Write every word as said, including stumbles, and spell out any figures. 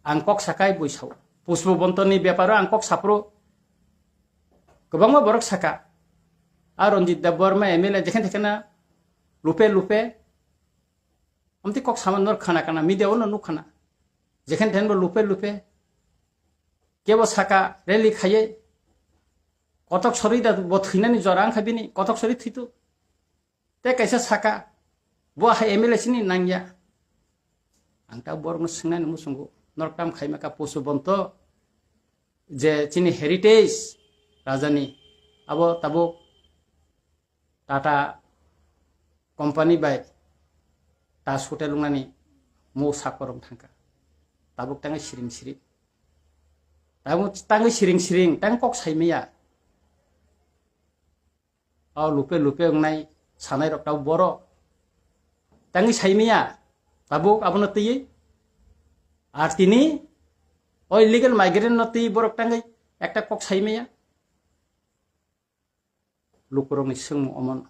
Ang kok sakai bui sao. Pushpa Bontoni beparo ang kok sapro. Kwbangma borok saka. A Ranjit Debbarma M L A jekhen thekhena lupe lupe. Amti kok saman nor khana kana media ono nuk khana. Jekhen thenbo lupe lupe. Kebo saka rally khaye. Kotok sori da bo thwinani jora ang kha bini. Kotok sori thwitu. Te kaisa saka, bo hai M L A sini nangya. Ang ta borokno swngnani muchungo, norok tam khaima ka Pushpa Bonto, je chini heritage rajani, abo tabuk Tata company bai Taj Hotel wngnani mo sakorong thangka. Tabuk tangwi siring siring. Tabuk tangwi siring siring, tang kok saimaya. O lupe lupe wngnai sanai rok tau boro. Tangwi saimaya, tabuk abono twiwi. Ar tini o illegal migrant no twi borok tangwi ekta kok saimaya. Lukurokni swngmung omono.